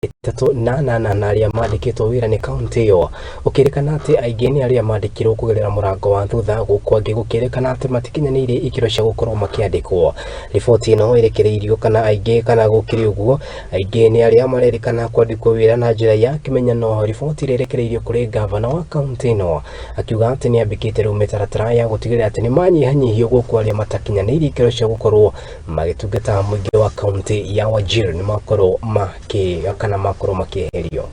38 na arĩa mandĩkĩtwo wĩra nĩ kaunti ĩyo, gũkĩrĩkana atĩ aingĩ nĩ arĩa mandĩkirwo kũgerera mũrango wa thutha, gũkũ angĩ gũkĩrĩkana atĩ matikinyanĩirie ikĩro cia gũkorwo makĩandĩkwo. Riboti ĩno ĩrekereirio kana aingĩ kana gũkĩrĩ ũguo, aingĩ nĩ arĩa marerĩkana kwandĩkwo wĩra na njĩra ya kĩmenyano. Riboti ĩrĩa ĩrekereirio kũrĩ ngavana wa kaunti ĩno akiuga atĩ nĩ ambĩkĩte rĩu mĩtaratara ya gũtigĩrĩra atĩ nĩ manyihanyihio gũkũ arĩa matakinyanĩirie ikĩro cia gũkorwo magĩtungata mũingĩ wa kaunti ya Wajir nĩ makorwo makĩ kana makorwo makĩeherio.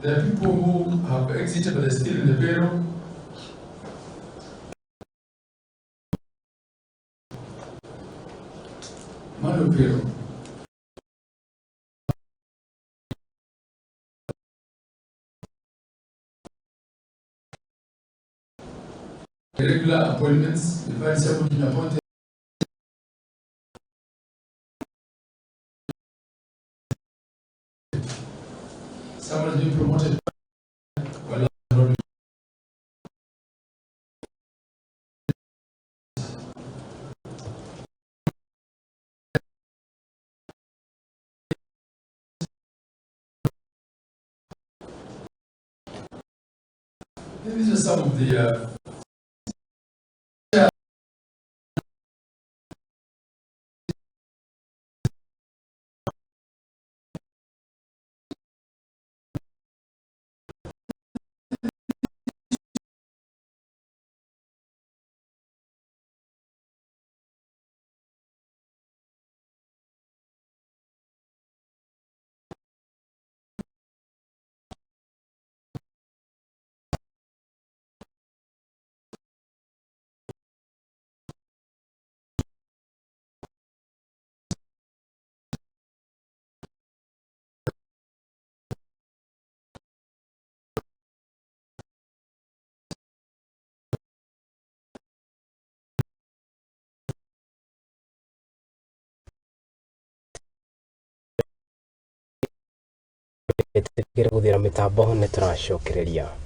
There are people who have exited but they're still in the payroll. Manual payroll. Irregular appointments, you find somebody been appointed. Somebody's been promoted. Well, these are some of the Gũthira mĩtambo nĩ tũracokereria.